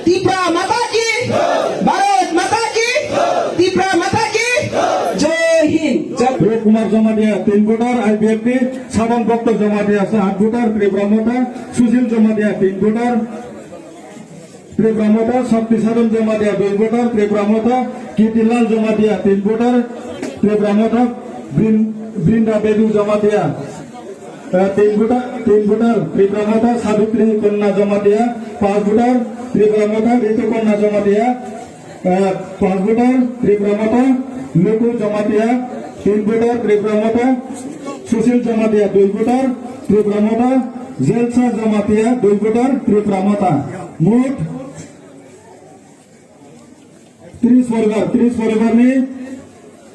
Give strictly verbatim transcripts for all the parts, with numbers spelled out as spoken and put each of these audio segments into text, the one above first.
Tipra Mata ki, Bharat Mata ki, Tipra Mata ki, Jai Hind. Rup Kumar Jamatia, tin voter, I P F T, Sadhan Bhakta Jamatia, aat voter, Tipra Mata, Sushil Jamatia, tin voter, Tipra Mata, Shakti Sadhan Jamatia, dui voter, Tipra Mata, Kirti Lal Jamatia, tin voter, Tipra Mata, Brin-, Brinda Devi Jamatia, eh, tin voter, tin voter, Tipra Mata, Savitri Kanya Jamatia, paanch voter, Tipra Mata, Ritu Kanya Jamatia, eh, paanch voter, Tipra Mata, Nuku Jamatia, tin voter, Tipra Mata, Sushil Jamatia, dui voter, Tipra Mata, Jelsa Jamatia, dui voter, Tipra Mata. Mot tris poribar, tris poribar ni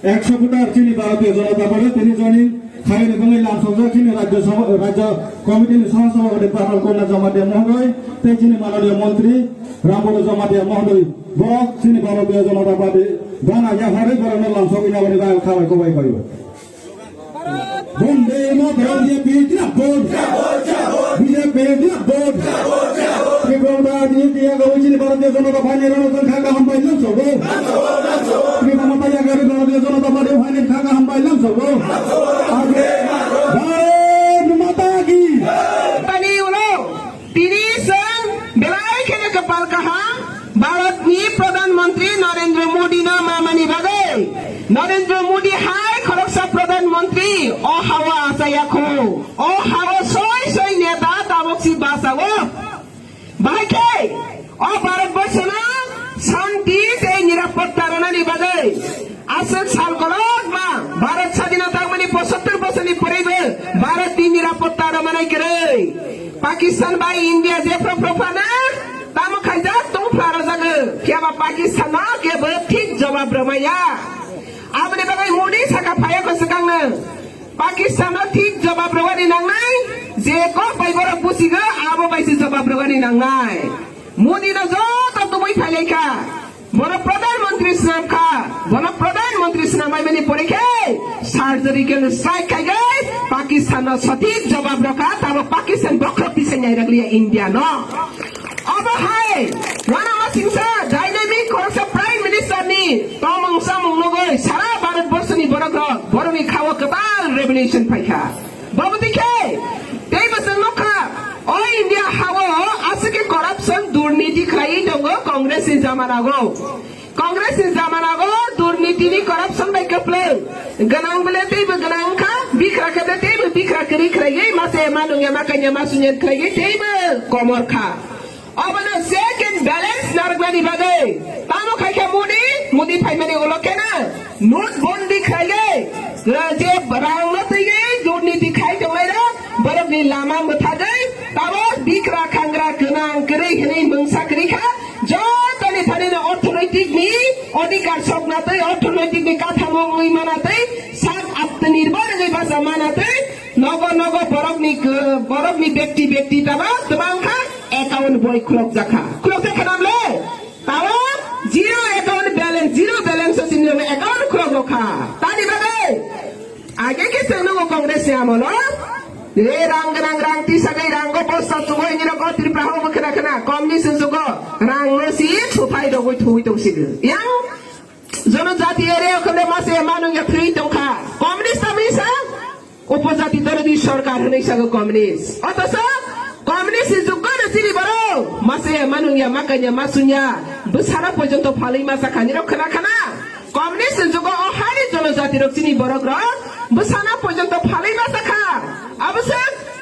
ekso voter chini Bharatiya Janata Party, tini joni khaini bangwi lamsokjak chini Rajya Sabha, Rajya Committee ni Saha Sabhapati Pratal Kanya Jamatia Mohoday, tei chini Mananiya Montri Rambanu Jamatia Mohoday, borok chini Bharatiya Janata Party gana yaphari borokno lamsogwi nabani bagwi khabai kobai khaio. Vande Mataram, B J P zindabad. B J P zindabad. Tripura Motha ni yago chini Bharatiya Janata Party ni rano tong kha kaham bai lamsogo. Tripura Motha yago Bharatiya Janata Party ni kha kaham bai lamsogo. Bharat Mata ki. Tini ulo, tini sang belai kheno kapal kaham. Bharatni Pradhan Mantri Narendra Modi no mamani bagwi. Narendra Modi hai khoroksa Pradhan Mantri o hawa achayakho. O hawa soi soi neta tabok si basao. Bahai khe o Bharat Borshono shanti tei nirapotta rwnani bagwi. Aswk sal kolokma Bharat sadhina tangmani pochattor bosorni poribo Bharatni nirapotta rwmanai kwrwi. Pakistan bai India jephru phru phano tamo khaijak tongphla rwjago, phiyaba Pakistano kebo thik jawab rwmaya. Aboni bagwi Modi saka phaiya ko swkangno, Pakistano thik jawab rwani nangnai, je kok bai borok buchigo abo bai se jawab rwani nangnai. Modi no joto tubui phailaikha. Bono Pradhan Mantri swnam kha. Bono Pradhan Mantri swnam bai mani pore khe surgical strike khai gai Pakistan no sothik jawab rokha. Tamo Pakistan bokhok tisai nai rwkliya India no. Obo hai wana masingsa dynamic khoroksa Prime Minister ni tomung samung nugui sara Bharat Borso ni borok rok borok ni khao kwtal revolution phaikha. Bobo dikhe, tei bo chwng nukha, o India hao aswk khe corruption, durniti khlaiwi tongo Congress ni jamanago. Congress ni jamanago durniti ni corruption bai kwplwng. Gwnang bole teibo gwnang wngkha, bikra khe bole teibo bikra kwrwi khlaiwi, mase manungya makanya masunya khlaiwi teibo komor kha. Obono check and balance narwknani bagwi tamo khaikha Modi, Modi phaimani ulo kheno note bondi khlaiwi, je rangno twiwi durniti khai tonglairok, borokni lama mwthagwi tabok bikra khangra gwnang kwrwi hwnwi mungsa kwrwi kha. Jotoni thanino orthonoitikni odhikar sokna twi orthonoitikni kathamo wngwi mana twi sak atmanirbhor wngwi bacha mana twi nogo nogo borokni, borokni bekti bekti tabok twbang kha. Account boi khulokjakha. Khulokjakha namle? Tao zero account balance, zero balance o chini rok account khulok rokha. Tani bagwi? Age khe chwng nungo Congress ni amolo. Re rang gwnang rang tisagwi rango bosta chugwi nirok o Tripura hao bo khna khna. Kom ni se jugo rang no si suphai dogwi thuwi tong sidi. Yang jono jati area o khole mase manung ya thwi tongkha. Kom ni samisa? Upojati dorodi sorkar hwnwi sago communist. Othocho communist ni juggo no chini borok mase manungya makanya masunya bwsano porjonto phalwi ma sakha nirok khna khna. Communist ni juggo o haini jonojati rok chini borok rok bwsano porjonto phalwi ma sakha. Abo se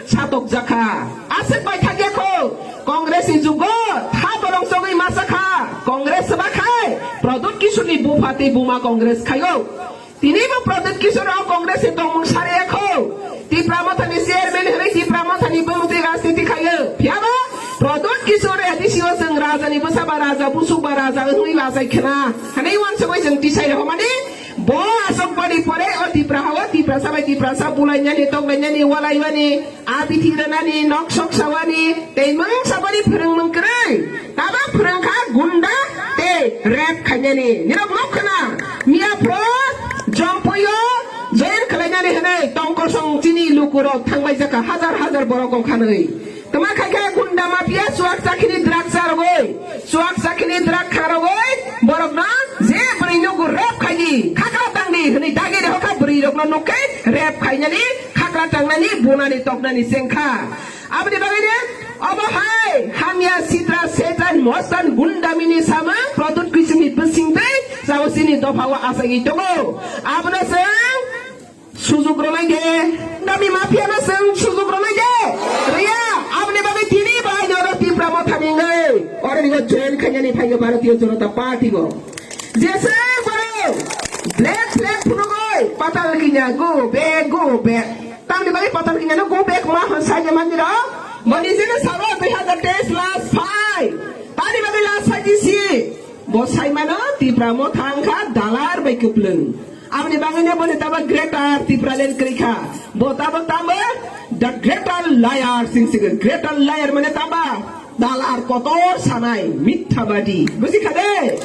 satok jakha. Aswk bai thakya kho. Congress ni juggo tha borok chogwi ma sakha. Congress ba khai Pradyut Kishore ni bupha tei buma Congress khaio. Tini bo Pradyut Kishore o Congress ni tongmung sariya kho. Tipra Motha ni chairman hwnwi Tipra Motha ni bwrwi twi rajniti khaio. Phiyaba Pradyut Kishore A D C o chwng raja ni bwsa ba raja, busuk ba raja wngwi lajai khna. Hwnwi uansugwi chwng tisai rohormani bo aswk bari pore o Tipra hao Tiprasa bai Tiprasa bulainani, toklainani, walaimani. Abithi rwnani, nok sok sawani, tei mung sabani phwrwngmung kwrwi. Tamo phwrwng kha gunda tei rape khainani. Nirok nok khna, miya phro jompoyo join khlainani hwnwi tongkosong chini lukurok thangbai jakha hajar hajar borok wngkhanwi. Tama khai kha gunda mafia chuak chakhini drugs charogwi. Chuak pep khainani, khakra tangnani, bunani toknani chengkha. Aboni bagwi de, obo hai hamya sitra setan mostan gundamini samung Pradyut Kisimni bising tei Saosini dopha o asagwi tongo. Abono chwng sujuk rwnai de, gundami mafia no chwng sujuk rwnai de. Riya, aboni bagwi tini bai noro Tipra Motha ni wngwi oro ni join khainani phaio Bharatiya Janata Party bo. Jesa borok black flag phunugoi patal kinya go back, go back. Tamni bagwi patal kinya no go back ma hwn sai mani ro. Boni jene sabo dui hazar teis last phai. Tani bagwi last phai jisi. Bo sai mano Tipra Motha wngkha dalar bai kwplwng. Aboni bagwi no boni tabo Greater Tipraland kwrwi kha. Bo tabo tamo the greater liar sing sing. Greater liar mane tabo. Dalar kotor sanai, mithabadi. Buji kha de?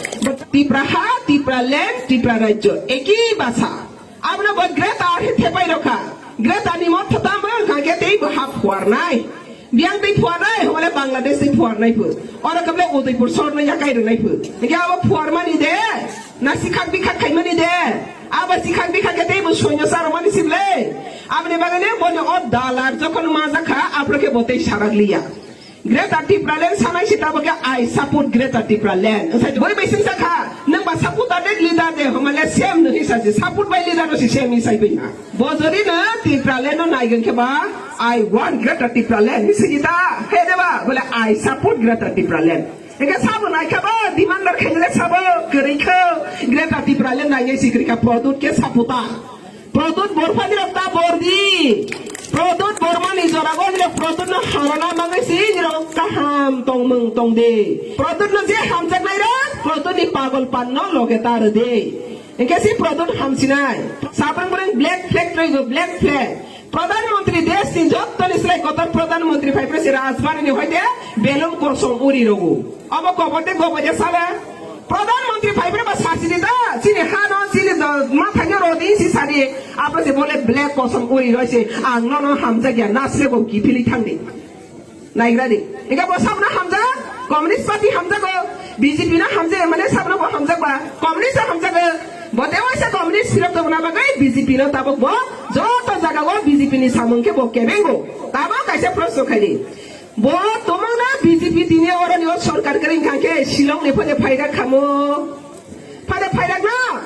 Tipra ha, Tipra land, Tipra rajyo, eki basa. Abono bo greater he thepai rokha. Greater ni motho tamo wngkha khe tei bo ha phuarnai. Biyang tei phuarnai, hole Bangladesh tei phuarnai phu. Oro kable Udaipur sorno yakai rwnai phu. Ege abo phuarmani de, na sikhak bikhak khaimani de. Abo sikhak bikhak khe tei bo soino charwmani sible. Aboni bagwi ne boni o dalar jokhon majakha, aphro khe bo tei sarak liya. Greater Tipraland sanai si tabuk ya, "I support Greater Tipraland." Sai boi bai sing sakha, "Nang ba support ade leader de, homale same no hisa si support by leader no si same hisa bai na." Bo jori na Tipraland no naigen khe ba, "I want Greater Tipraland." Hisa kita, he de ba, bole, "I support Greater Tipraland." Eke sabo nai kha ba, demand dar khele sabo, keri kho, Greater Tipraland nai si keri ka product ke saputa. Product borphani rok ta bordi. Product bormani jorago nirok product no harana bagwi si nirok kaham tongmung tongdi. Product no je hamjaknai rok product ni pagol pan no loge ta rwdi. Engke si product hamsinai. Sabrang brang black flag rwgo, black flag. Pradhan Mantri desh ni jotto ni slai kotor Pradhan Mantri phai phai si Rajbari ni hoite belum kosong uri rogo. Omo kobor de gobo de sale. Pradhan Mantri phaibreba sasidi da, chini hano, chini do, mathangyo rodi si sadi, abo se bole black kosom uri roi se, ang nono hamjakya, nasle bo kiphilwi thangdi. Naigradi. Ega bo sabno hamjak, Communist Party hamjago, B J P no hamjak, mane sabno bo hamjak ba, Communist o hamjago, bo te waisa Communist phirok tongna bagwi B J P no tabuk bo, joto jaga o B J P ni samung khe bo kebengo. Tabuk kaisa proshno khaidi. Bo tomongna B J P tini oroni o sorkar kwrwi wngkha khe Shillong ni phone phaida khamo. Phada phairak no?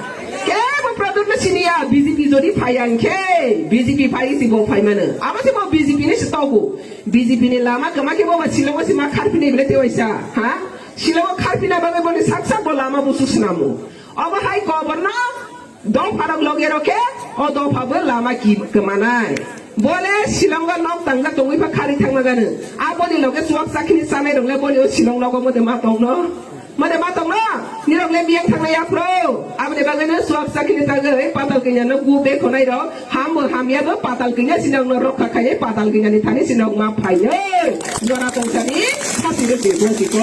Kebo Pradyut no siniya, B J P jodi phai ang khe, B J P phai si bo phai mano. Abo se bo B J P ni se togo. B J P ni lama kama khe bo ba Shillong o si ma kharpinai bele te waisa, ha? Shillong o kharpina bagwi bo ni sak sak bo lama busu snamo. Abo hai kobor no dopha rok loge rokhe, o dopha bo lama ki kmanai. Bole Shillong o nok tangjak tongwi pha khari thangma gano. Aboni loge chuak chakhini chanai rok le boni o Shillong nogo mode ma tongno. Mane ma tongno, nirok le biyang thangnai aphro. Aboni bagwi no suak sakini tagwi patal kanya no gu be khonai rok. Ham bo hamya bo patal kanya sinok no rokha khai patal kanya ni thani sinok ma phai. Jora tong sani khasi rok de bo si ko.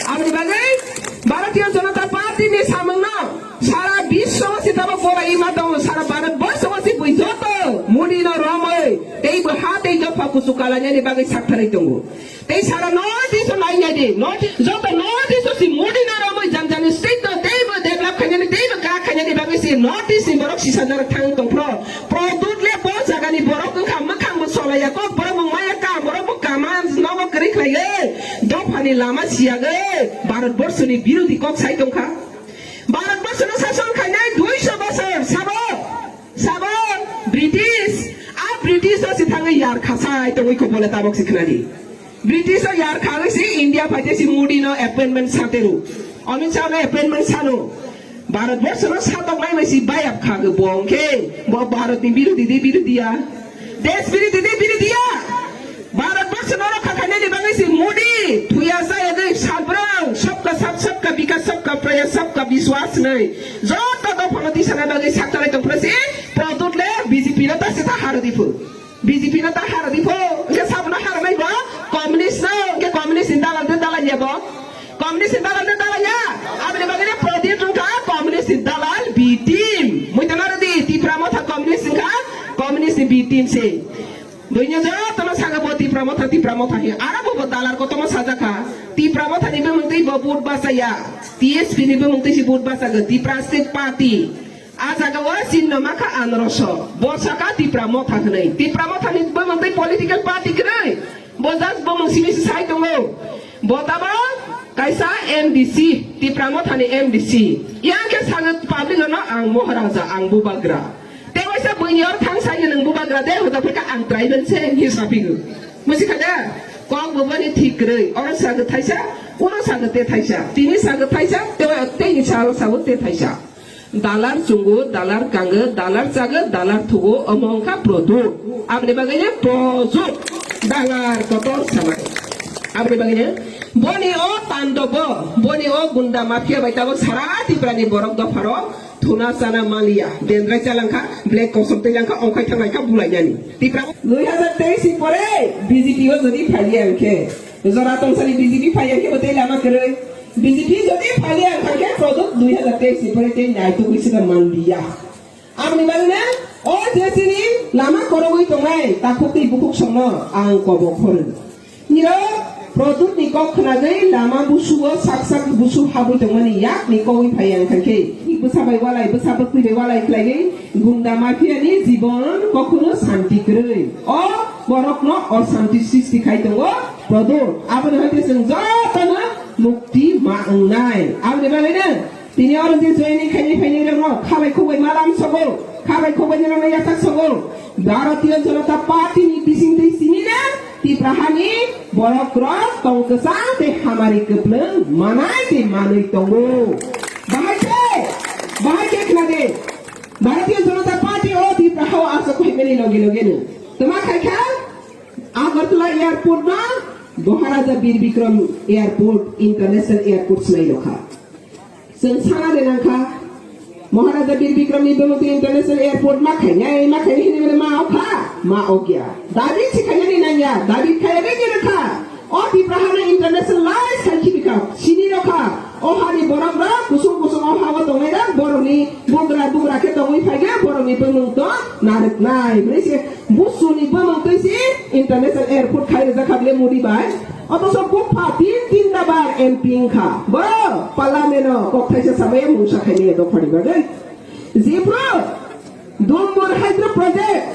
Aboni bagwi Bharatiya Janata Party ni samung no sara biswa si tabo bola ima tongo, sara Bharat borso si bui joto Modi no romoi tei bo ha tei dopha kusu kalanya ni bagwi sakthari tongo. Tei sara North East o nai nai di, North East, joto North East o si Modi no romwi jang jani state no teibo develop khainani, teibo kha khainani bagwi si North East ni borok sisa jora thang tong phro. Pradyut le bo jaga ni borok wngkha mwkhang bo solai ya kok, borok bo maya ka, borok bo kama nogo kwrwi khlai e, dopha ni lama siya e, Bharat borso ni birodhi kok sai tong kha. Bharat borso no sason khainai duiso bosor sabo. Sabo British, a British o si thangwi yar khasai tongwi kho bole tabok si khnadi. British o yar khagwi si India phaite si Modi no appointment sateru. Amit Shah no appointment sanu. Bharat borso no satok nai mai si bayap khagwi bo hwnkhe bo Bharat ni birodhi de birodhi ya. Desh birodhi de birodhi ya. Bharat borso no rokha khainani bagwi si Modi thuya jayagwi salbrang sabka sath, sabka bikas, sabka prayas, sabka biswas hinwi joto dophano tisana bagwi sakchalai tongphuru si Pradyut le B J P no ta se ta harodi phu. B J P no ta harodi phu. Hwnkhe sabno haranai bo communist no, hwnkhe communist ni dalal de dalal ya bo. Communist ni dalal de dalal ya. Aboni bagwi le Pradyut wngkha communist ni dalal B team. Muitu narwdi Tipra Motha communist wngkha communist ni B team se. Buino jotono saka bo Tipra Motha, Tipra Motha hi. Aro bo, bo dalar kotorma sajak kha. Tipra Motha ni bumung twi bo vote bachaya. T S P ni bumung twi si vote bachago. Tipra State Party. A jaga o chinno makha anoroso. Bo saka Tipra Motha hwnwi. Tipra Motha ni bumung tei political party kwrwi. Bo just bumung simi se sai tongo. Bo tamo kaisa M D C, Tipra Motha ni M D C. Yang khe sago public no ang Moharaja, ang Bubagra. Tei waisa buini oro thang sai nwng Bubagra de, hoda phai kha ang tribal se, hwnwi sa phigo. Buji kha de? Kok bo bani thik kwrwi. Oro sago thaisa, oro sago te thaisa. Tini sago thaisa, tei, tei ni salo sago te thaisa. Dalar chungo, dalar kango, dalar chago, dalar thugo, omo wngkha product. Aboni bagwi no product. Dalar kotor samani. Aboni bagwi no boni o tandobo, boni o gunda mafia bai tabuk sara Tripura ni borok dopharo thuna chana maliya. Dendrai chalangkha, black kosom tei langkha, ongkhai thanglaikha bulainani. Tripura dui hazar teis ni pore B J P o jodi phaiya hwnkhe, jora tongsani B J P phaiya hwnkhe bo tei lama kwrwi. B J P jodi phaiya hwnkhe product dui hazar teis ni pore tei naitugwi swkang manliya. Aboni bagwino o je chini lama korogwi tongnai takhuk tei bukhuk songno ang kobo khoro. Nirok product ni kok khwnagwi lama busugo sak sak busu habwi tongmani yakni kogwi phaiya wngkha khe bwsa bai walai, bwsa bwkwi bai walai khlaiwi gunda mafia ni jibon kokhno santi kwrwi. O borokno osanti sristi khai tongo product. Aboni hai khe chwng jotono mukti ma wngnai. Aboni bagwino tini oro je joining khainai phainai rokno khabai khogoi malam sogo, khabai khogoi nirokno yasak sogo. Bharatiya Janata Party ni bising twi simi na Tipra hani borok rok tong kwchang tei hamari kwplwng manai tei manwi tongo. Bahai khe, bahai khe khna de. Bharatiya Janata Party o Tipra hao aswk khaimani loge loge no. Tma khai kha? Agartala Airport no Maharaja Bir Bikram Airport, International Airport swlai rokha. Chwng sana de nangkha, Maharaja Bir Bikram ni bumung twi International Airport ma khainai, ma khainai hinwi mane ma okha, ma okya. Dabi si khainani nangya, dabi khaiya de ni rwkha. O Tipra hano internationalize khai khibi kha, sini rokha. O hani borok rok kusung kusung o hao tongnai rok borok ni bugra bugra khe tongwi phai khe borok ni bumung to narwknai. Hwnwi se Busu ni bumung twi si International Airport khai rijak kha bile Modi bai. Othocho bupha tin tin da bar M P wngkha. Bo Parliament o kok thaisa sabai mungsa khainai dophani bagwi. Jephru Dumbur Hydro Project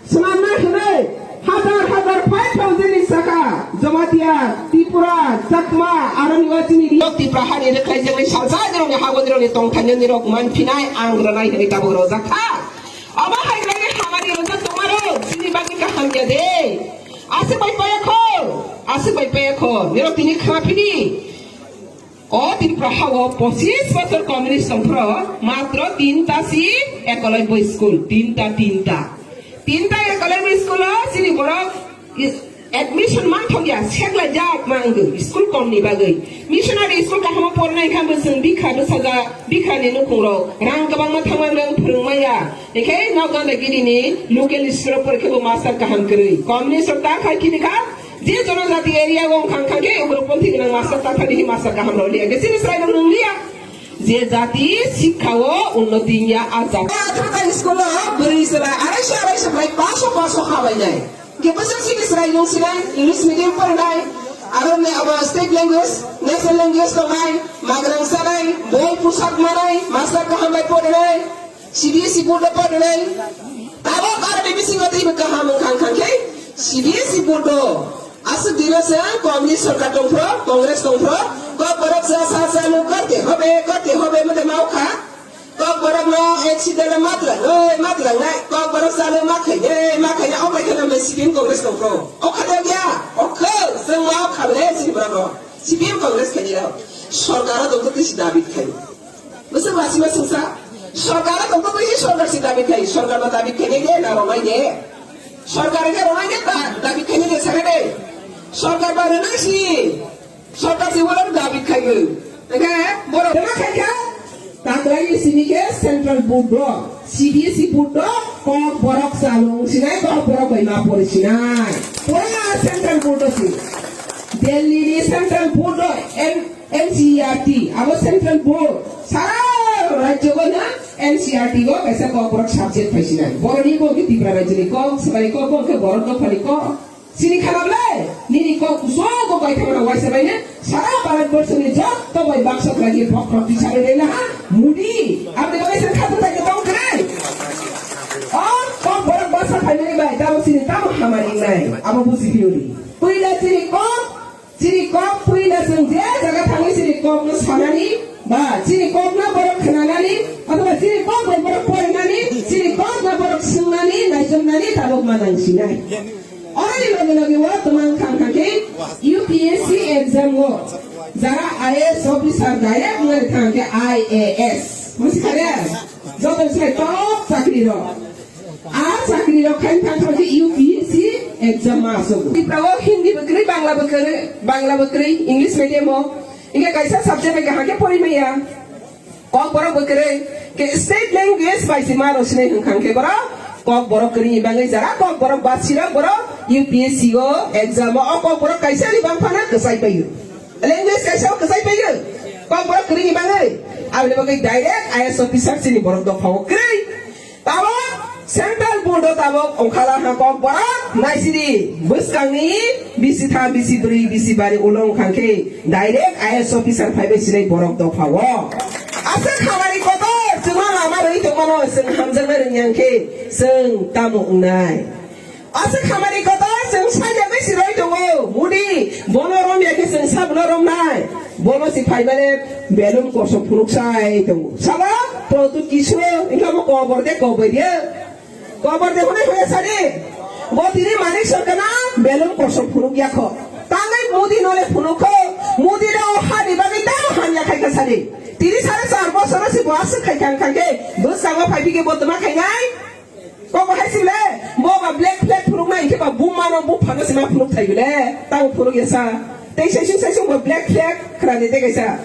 swnamna hwnwi hajar hajar five thousand ni saka Jamatia, Tripura, Chakma, aroni o chini Tripura hani rwkhlaijaknai salsa nirokni habo nirokni tongthai nirok manphinai ang rwnai hwnwi tabuk rojak kha. Omo hai khlai hamari rwjak tongmaro, chini bagwi kaham ya de. Aswk bai paya kho, aswk bai paya kho, nirok tini khna phini. O Tripura hao pochis bosor communist tongphro, matro tinta si ekoloi boi school, tinta, tinta. Tinta ekoloi boi school o chini borok Admission manthokya, seklaijak ma wngwi, school komni bagwi. Missionary school kahamo pornai kha bo chwng bikha bwsaja, bikhani nukhungrok rang kwbangma thangma nwng phwrwngmaya. Hinkhe nok gandagiri ni local school o porikhe bo master kaham kwrwi. Komni sota khai khini kha, je jonojati area o wngkha wngkha khe ugroponthi gwnang master ta thani hi master kaham rok liya. Gesini srai rok nwng liya. Je jati sikha o unnoti wngya a jati. Athata school o bwrwi chwrai arai so arai so bai paso paso khabainai. Khe bwswk sini chwrai nwng sinai, English medium porinai, aro ne abo state language, national language tongnai, magrang sanai, boi pusak manai, master kaham bai porinai, C B S E board o porinai. Tabok aroni bisingo teibo kaham wngkha wngkha khe, C B S E board o aswk dino se communist sorkar tongphro, Congress tongphro, kok borok sa sa sa no korte hobe, korte hobe mode mau kha. Kok borok no accident matla, oi matla nai. Kok borok salo makhai, eh makhai, o makhai no C P M Congress tong pro. O khade gya, o khel, seng ma o khale si borok no. C P M Congress khai ni rao. Sorkar o tong to si David khai. Masa masi ma sengsa. Sorkar o tong to si sorkar si David khai. Sorkar ma David khai ne na romai ne. Sorkar ke romai ne ta David khai ne sare de. Sorkar ba rena si. Sorkar si wala David khai ne. Ega borok rena khai kha. Taklai ni simi khe central board rok, C B S E board rok, kok borok chalung sinai, kok borok bai ma pori sinai. Pura central board rok si. Delhi ni central board rok, M-, N C E R T, abo central board. Sara rajyo go na N C E R T go kaisa kok borok subject phai sinai. Borok ni kok khe Tripura rajyo ni kok, swkali kok, kok khe borok dophani kok. Chini khana ble, nini kok kusung kok bai thangna waisa bai ne, sara Bharat borso ni jotto bai baksa khlai ni bokhorok tisari rela ha, Modi, aboni bagwi se khato thai tong Hamari wngnai, abo buji phiyodi. Puila chini kok, chini kok puila chwng je jaga thangwi chini kokno sanani, ba chini kokno borok khwnanani, othoba chini kok bai borok porinani, chini kokno borok swngnani, naichomnani tabuk ma nang sinai. Oroni loge loge o twmang thang thang khe U P S C exam o jara I A S officer direct wngwi thang khe I A S. Buji kha de? Joto se top chakri rok. A chakri rok khai thang thang khe U P S C exam ma asuk. Tipra o Hindi bo kwrwi, Bangla bo kwrwi, Bangla bo kwrwi, English medium o. Inge kaisa subject bai kaham khe pori maya. Kokborok bo kwrwi. Ke state language bai se ma rw sinai hwnkha khe borok. Kokborok kwrwi ni bagwi jara Kokborok basi rok borok U P S C o exam o o Kokborok kaisa ni bang phano kwchai paio. Language kaisa o kwchai paio. Kokborok kwrwi ni bagwi. Aboni bagwi direct I A S officer chini borok dopha o kwrwi. Tabok central board o tabok ongkhala ha Kokborok naisidi bwskangni bisi tha, bisi bwrwi, bisi bari ulo wngkha khe direct I A S officer phaibai sinai borok dopha o. Aswk hamari kotor chwngno lama rwi tongmano chwng hamjakna rwngya khe chwng tamo wngnai. Aswk hamari kotor chwng saijagwi se rwi tongo. Modi bono romya khe chwng sabono romnai. Bono se phaimani belum kosom phunuk sai tongo. Sabo Pradyut Kishore, wngkha bo kobor de kobor de. Kobor de hwnwi hwnwi sadi. Bo tini Manik Sarkarno belum kosom phunuk yakho. Tangwi Modi nole phunukho. Modi le o hani bagwi tamo hamya khaikha sadi. Tini sare char bosor se bo aswk khaikha wngkha khe bwskango phaiphikhe bo twma khainai. Kok bo hai sibole, bo ba black flag phunuknai, hwnkhe ba buma no buphano se ma phunuk thai bole, tamo phunuk ya sa. Tei saisung saisung bo black flag khwrani tei kaisa.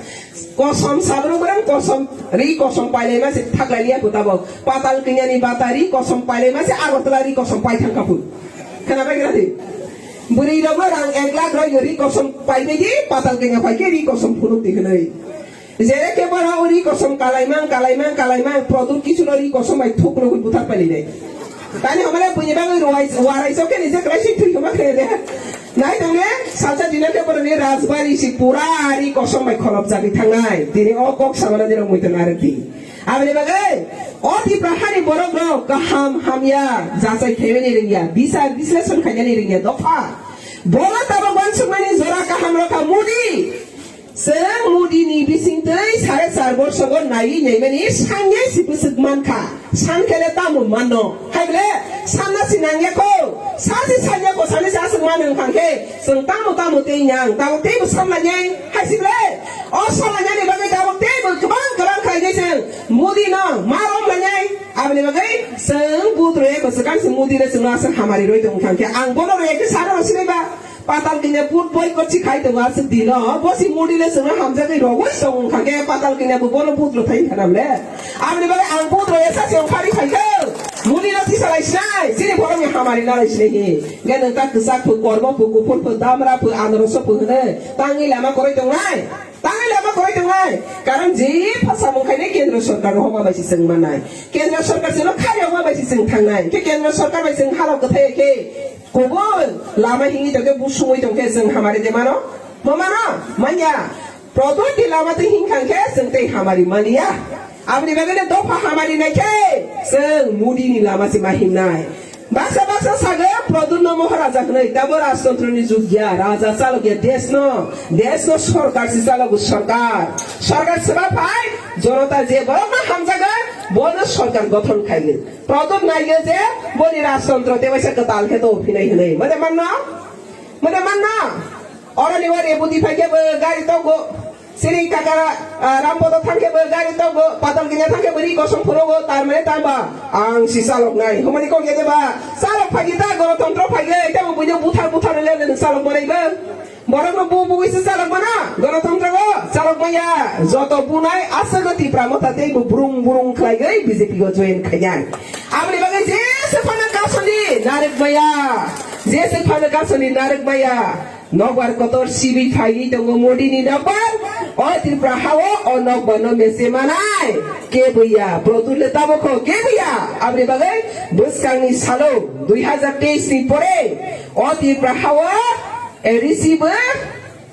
Kosom sabrung brang kosom, ri kosom pailai ma se thaklai liya kho tabok. Patal kanya ni bata ri kosom pailai ma se Agartala ri kosom pai thang kaphu. Khana bai khana di. Bwrwi rok no rang ek lakh roi ri kosom pai bai di, patal kanya pai khe ri kosom phunuk di hwnwi. Jere khe bono uri kosom kalaimang, kalaimang, kalaimang, Pradyut Kishore uri kosom bai thuk rogwi buthar pali nai. Tani hamale buini bagwi ruwai, warai sok khe ni je kwlai swi thwi khoma khe de. Nai tong le, salsa dina khe boroni rajbari si pura ari kosom bai kholop jagwi thangnai. Tini o kok samana nirok muitu narwk di. Aboni bagwi, o Tipra hani borok rok kaham hamya, jachai khaimani rwngya, bisar bisleshon khainani rwngya, dopha. Bono tabok wansukmani jora kaham rokha Modi. Chwng Modi ni bisingtwi sare char borsogo naiwi naimani sangya si bwswk mankha. San khe le tamo manno. Hai bole sanna si nangya kho. Sa si sanya kho sani sa aswk mano wngkha khe chwng tamo tamo tei nang. Tamo teibo samlainai. Hai si bole o samlainani bagwi tamo teibo kwbang kwbang khlainai chwng. Modi no ma romlainai. Aboni bagwi chwng but rwya kho swkang se Modi le chwngno aswk hamari rwi tong wngkha khe ang bono rwya khe sano sinai ba. Patal kanya but boycott si khai tongo aswk dino. Bo si Modi le chwngno hamjagwi rogwi tong wngkha khe Patal kanya bo bono but rwthai wngkha na bole. Aboni bagwi ang but rwya sa se wngkhari khai khe. Modi no tisa lai sinai. Chini borok ni hamari na lai sinai hi. Ge nwng ta kwchak phu, kormo phu, kuphur phu, damra phu, anoroso phu hwnwi. Tangwi lama kwrwi tongnai. Tangwi lama kwrwi tongnai. Karon je pha samung khainai Kendra Sorkar no homa bai si chwng mannai. Kendra Sorkar chwngno kharwi homa bai si chwng thangnai. Khe Kendra Sorkar bai chwng halok kwthai khe. Kubun lama hingwi tongkhe, busungwi tongkhe, chwng hamari de mano? Mo mano? Manya. Pradyut ni lama twi hingkha khe chwng tei hamari manya. Aboni bagwi no dopha hamari nai khe chwng Modi ni lama se ma himnai. Baksa baksa sago Pradyut no Maharaja hwnwi, tabo rajtantro ni jug ya, raja chalok ya, desh no, desh no sorkar se chalogo, sorkar. Sorkar swba phai, jonota je borok no hamjago, bono sorkar gothon khaigwi. Pradyut naiyo je boni rajtantro tebaisa kwtal khe to phinai hwnwi. Mode manno? Mode manno? Oroni o Rebudi phai khe bo gari tongo. Sini kaka, ah, Rampodo thang khe bo gari tongo. Patal kanya thang khe bo ri kosom phunukgo. Tar mane tamba ang si chalok nai. Humani kok ya de ba? Chalok phai ta, gonotontro phai ge. Tamo buino buthar buthar le le chalok manai ba. Borokno bu bugwi se chalok mano, gonotontro o chalok maya, joto bunai aswkno Tipra Motha tei bo brung brung khlaiwi B J P o join khainai. Aboni bagwi jesa phano kasoni narwk maya, jesa phano kasoni narwk maya. Nokbar kotor sibi phaiwi tongo Modi ni nokbar, o Tripura hao o nokbar no mese manai. Kebo ya, Pradyut le tabukho kebo ya. Aboni bagwi bwskangni salo dui hazar teis ni pore o Tripura hao A D C bo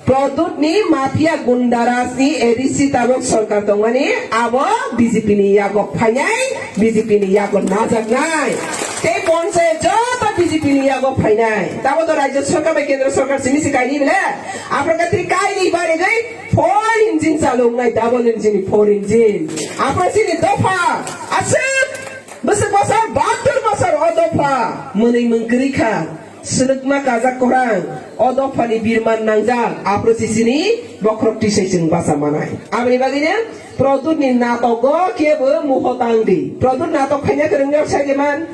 Pradyut ni mafia gunda raj ni A D C tabuk sorkar tongmani abo B J P ni yago phainai, B J P ni yago najaknai. Tei ponchayat joto B T P ni yago phainai. Tamo to Rajya Sarkar bai Kendra Sarkar simi se kaini bile. Apra katri kaini bare gai four engine chalok nai, double engine, four engine. Apra sini dopha. Asuk. Besek bosor, batur bosor o dopha. Mwnwi mungkri kha. Selekma kajak korang. O dopha ni birman nangjak. Apra sisini bokrok tisai chwng basa manai. Aboni bagwi ne Produt ni natok go kebo muho tang di. Produt natok khaina kwrwng yok sai de man.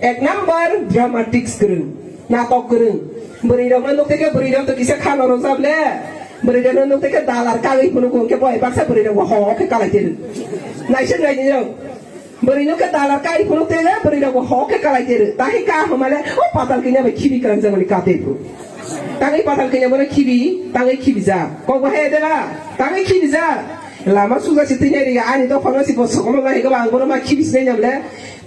Ek number dramatics kwrwng, natok kwrwng. Bwrwi rok no nuk teke bwrwi rok to kisa khano rojak le. Bwrwi rok no nuk teke dalar kagwi phunuk hwnkhe boi baksa bwrwi rok bo ho khe kalai teru. Naisik nai di rok. Bwrwi nuk khe dalar kagwi phunuk teke bwrwi rok bo ho khe kalai teru. Tahi ka homa le o patal kini bai khibi kwrang jagoni ka teru. Tangwi patal kini bono khibi, tangwi khibi ja. Kok bo he de ba, tangwi khibi ja. Lama suja si tini ri ani to khono si bo sokono nai go bang bono ma khibi sinai nyam le.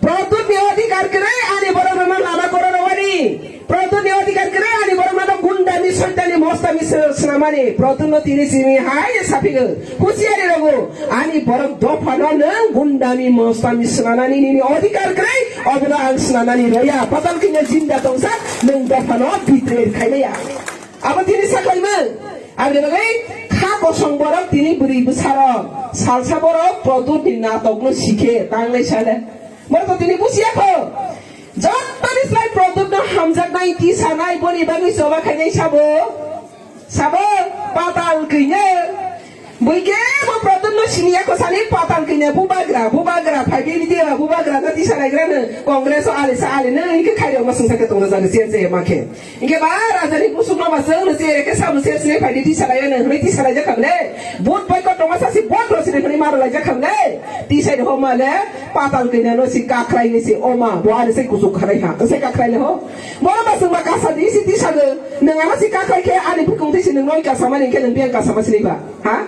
Produt ni odhikar kwrwi ani borok rokno lama koro rwani. Produt ni odhikar kwrwi ani borok rokno gundami soitani mostami swnamani. Produt no tini simi hai saphigo. Husiari rogo. Ani borok dopha no nwng gundami mostami swnamani nini odhikar kwrwi. Obono ang swnamani roya. Patal kini jinda tongsa nwng dopha no bitre khaimaya. Abo tini saklaimang. Aboni bagwi kha kosong borok tini bwrwi bwsarok. Salsa borok Produt ni natok no sikhe tanglai sale. Borok to tini busiya kho. Jottoni slai Produt no hamjaknai tisanai boni bagwi choba khainai sabo. Sabo patal kine. Bui kebo Produt no siniya kho sani patal kine bubagra, bubagra, phaibi ni dia bubagra no tisanai gra no Congress o alisa ali no inke khairok ma sungsa ke tongna jani siya je ma khe. Inke ba raja ni busuk no ba sung no siya ke sabu siya sini phaidi tisanai no hini tisanai jakam le. Bot bai ko tonga sasi bot ro sini hini maro lai jakam le. Tisai ho ma le. Patal kina no si kakrai ni si oma, bo ani si kusuk kharai ha, si kakrai le ho. Bo ba sung ba kasa di si tisa de, nang ano si kakrai khe ani bukung di si nang noi kasa mani khe nang biang kasa ma sini ba, ha?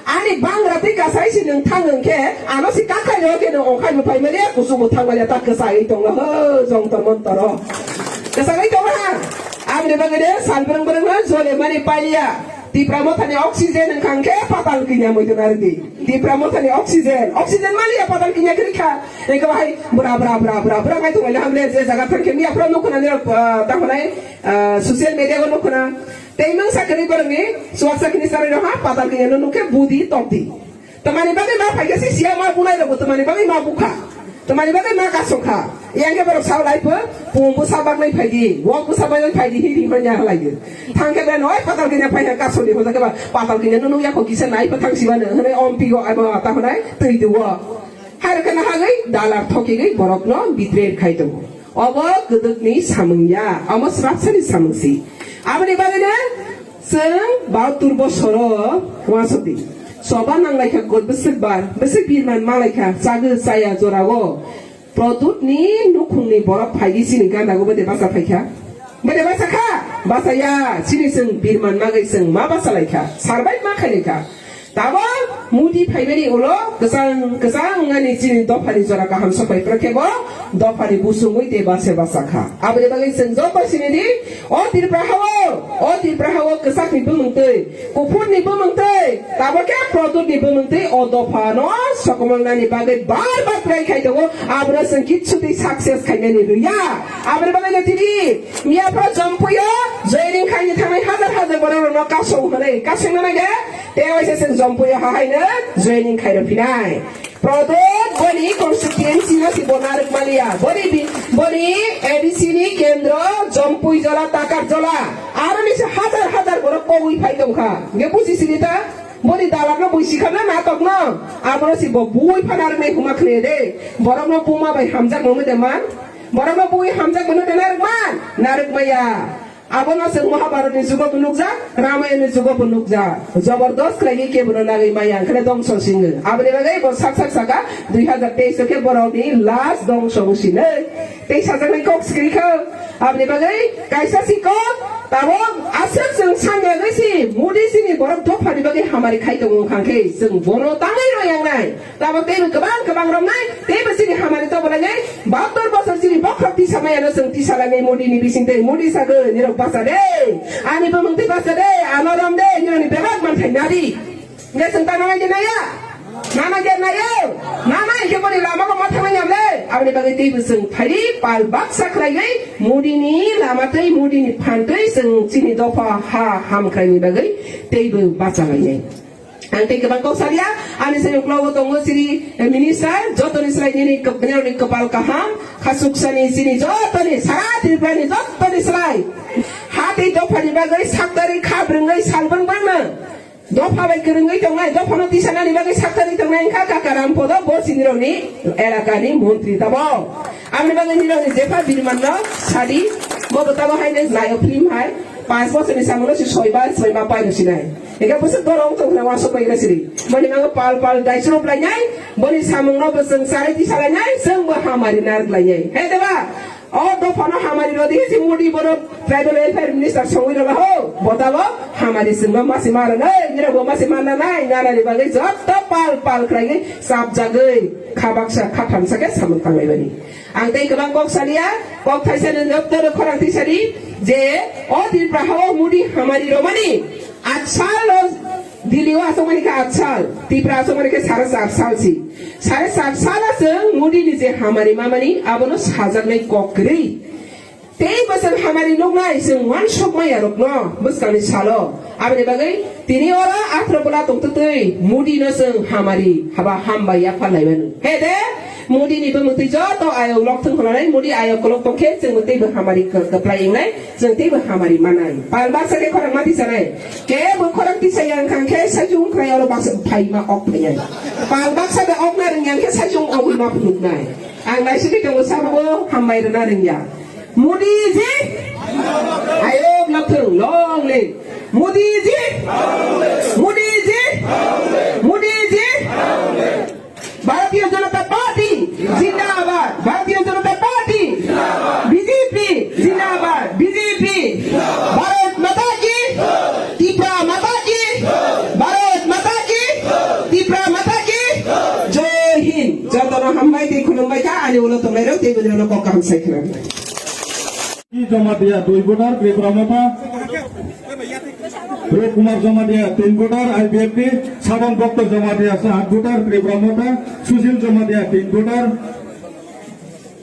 Ani bangra twi kasa si nang thang nang khe, ano si kakrai le ho khe nang ongkhai bo phai mali kusuk bo thang mali tak kasa ai tong ho, jong tor mon toro. Kasa ai tong ha. Amre bagade sal bereng bereng na jole mani paiya. Tipra mothani oxygen wngkha hwnkhe patal kinya muitu narwkdi. Tipra mothani oxygen, oxygen maliya patal kinya kwrwi kha. Eko hai bra bra bra bra bra ngai tonglaina hamle je jaga thangkhe miya phra nukhuna nirok, ah, tamo nai, ah, social media o nukhuna. Tei mangsa kwrwi borokni chuwaksa kini sarwi rok ha patal kinya no nukhe budi tokdi. Tamani bagwi ma phaikha si siya ma bunai rok tamani bagwi ma bukha. Tamani bagwi ma kasokha. Yang khe borok sao lai pho, pung bwsa bagwi phaidi, wok bwsa bagwi phaidi hi ri manya halai. Thang khe bai noi patal khe phai kha kasoni hoja khe ba patal khe no nung yakho kisa nai pho thang siba no hwnwi om pigo abo ta hwnai twi duo. Hai rok khe na hagwi dalar thoki gwi borok no bitre khai tongo. Obo kwdwkni samung ya, omo srapsani samung si. Aboni bagwino chwng bahatur bosoro uansukdi. Choba nanglaikha koi bwswk bar, bwswk birman malaikha, chagwi chaya jorao. Produtni nukhungni borok phaigwi chini gandago bwde bacha phaikha. Bwde bacha kha? Bacha ya, chini chwng birman magwi chwng ma bacha laikha, survive ma khailaikha. Tabok Modi phaimani ulo kwchang kwchang wngani chini dophani jora kaham sokpai phwrwkhe bo dophani busungwi tei base basa kha. Aboni bagwi chwng joto sinidi o Tripura hao, o Tripura hao kwchakni bumung twi, kuphurni bumung twi, tabokhe produtni bumung twi o dophano sokomornani bagwi bar bar try khai tongo. Abono chwng kichu twi success khaimani rwya. Aboni bagwi no tini miya phoro Jompuio joining khaini thangnai hajar hajar borok rokno kasong hwnwi kasong nanai de. Tei waisa chwng Jompuio hahaino joining khairok phinai. Prodot boni constituency no si bo narwk maliya. Boni bi-, boni A D C ni kendro Jompui jola, Takar jola. Aroni se hajar hajar borok kogwi phai tongkha. Nge buji sini ta? Boni dalak no bui sikha na natok no. Aboro si bo bui phana rwknai huma khne de. Borok no buma bai hamjak mangno de man. Borok no bui hamjak mangno de narwk man. Narwk maya. Abono chwng Mahabharatni jugo bo nukjak, Ramayonni jugo bo nukjak. Jobordast khlaigwi kebono nagwi maya, hwnkheno dongso singwi. Aboni bagwi bo sak sak saka, dui hazar teis o khe borokni last dongso wng sinwi. Tei sajaknai kok swkang kha, aboni bagwi kaisa si kok, tabok aswk chwng sangya gwi si, Modi sini borok dophani bagwi hamari khai tongo wngkha khe, chwng bono tangwi rw yangnai. Tabok teibo kwbang kwbang romnai, teibo chini hamari tobolainai, bahatur bosor chini bokhorok tisa maya no chwng tisa lainai Modi ni bising tei Modi sago nirok bacha de, ani bumung twi bacha de, ano rom de, nirokni bebak manthai nadi. Hwnkhe chwng ta nanai de naya? Nanai de nayo? Nanai hwnkhe boni lama bo ma thangnai yam le? Aboni bagwi teibo chwng phai pal baksa khlaiwi Modi ni lama tei Modi ni phan twi chwng chini dopha ha hamkrai ni bagwi teibo bacha lainai. Ang tei kwbang kok salia, ani sani uklogo tongo chini, eh, minister, jotoni slai nini kop-, nini kwpal kaham, khasuksani chini jotoni, sara Tripura ni jotoni slai. Ha tei dopha ni bagwi saktari kha brwngwi sal brwng brwngno. Dopha bai kwrwngwi tongnai, dophano tisanani bagwi saktari tongnai wngkha Kaka Rampodo, bo chini rokni elakani montri tabo. Aboni bagwi nini rokni jepha birimanno sadi, bo bo tabo haino nayo film hai, panch bochorni samungo se soiba, soiba paino sinai. Ega bwswk borok wng tongkha uansuk bai gra siri. Boni mango pal pal daichwrwp lainai, boni samungno bwswng charai tisa lainai, chwngbo hamari narwk lainai. He deba, o dophano hamari rodi se Modi bono tribal welfare minister songwi rwla ho, botabo hamari chwngno masi ma rwnai, nirokbo masi ma nanai, nanani bagwi jotto pal pal khlaiwi chapjagwi kha baksa kha thamsa khe samung tanglaimani. Ang tei kwbang kok salia, kok thaisa ni doktor khorang tisari je o Tripura hao Modi hamari romani. Atsal o Delhi o aswk mani khe atsal, Tripura aswk mani khe sare char sal si. Sare char sal o chwng Modi ni je hamari mamani abono sajaknai kok kwrwi. Tei bwswk hamari nuknai chwng uansuk maya rokno bwskangni salo. Aboni bagwi tini oro athro bwla tongtwtwi Modi no chwng hamari haba hambai yapharlai mano. He de, Modi ni bwmwtwi joto ayok lokthwng hwnanai, Modi ayok kolok tongkhe chwng teibo hamari kwplai wngnai. Chwng teibo hamari manai. Pal baksa khe khorang ma tisanai. Kebo khorang tisaya wngkha khe saichung khwlai oro baksa phaima ok phainai. Pal baksa de ok na rwngya khe saichung ok ma phunuknai. Ang naisingwi tongo sabugo hambai rwna rwngya. Modi ji. Ayok nathung long live. Modi ji. Modi ji. Modi ji. Bharatiya Janata Party zindabad, Bharatiya Janata Party, B J P zindabad, B J P, Bharat Mata ki, Tipra Mata ki, Bharat Mata ki, Tipra Mata ki, Jai Hind. Jotono hambai tei khulumbai kha, ani ulo tongnai rok tei bini ulo kok kaham sai khna. Jamatia dui voter, Tipra Motha. Rup Kumar Jamatia, tin voter, I P F T. Sabon Bhokto Jamatia, saat voter, Tipra Motha. Sushil Jamatia, tin voter,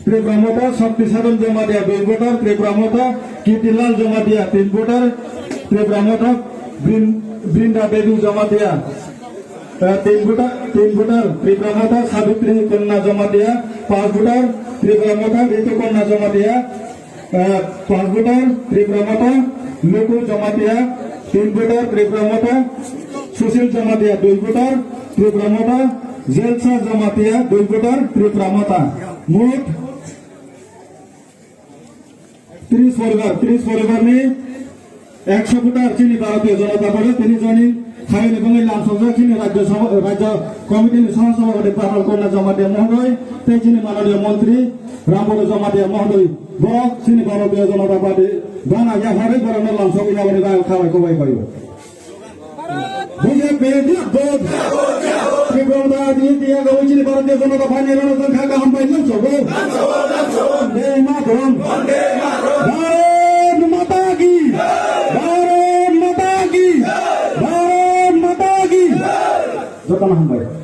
Tipra Motha. Shakti Sadhan Jamatia, dui voter, Tipra Motha. Kirti Lal Jamatia, tin voter, Tipra Motha. Brin-, Brinda Devi Jamatia, eh, tin voter, tin voter, Tipra Motha. Savitri Kanya Jamatia, paanch voter, Tipra Motha. Ritu Kanya Jamatia, Eh, paanch voter, Tipra Motha. Luku Jamatia, tin voter, Tipra Motha. Sushil Jamatia, dui voter, Tipra Motha. Jelsa Jamatia, dui voter, Tipra Motha. Mot tris poribar, tris poribar ni ekso voter chini Bharatiya Janata Party, tini joni khaini bangwi lamsokjak chini Rajya Sabha, Rajya Committee ni Saha Sabhapati Pratal Kanya Jamatia Mohoday, tei chini Mananiya Montri Rampada Jamatia Mohoday. Borok chini Bharatiya Janata Party gana yapharwi borokno lamsogwi yaboni bagwi khabai kobai khaio. B J P ni vote. Tripura ni tiya gawi chini Bharatiya Janata Party ni rano jang kha kaham bai nang sogo. Vande Mataram. Bharat Mata ki. Bharat Mata ki. Bharat Mata ki. Jotono hambai.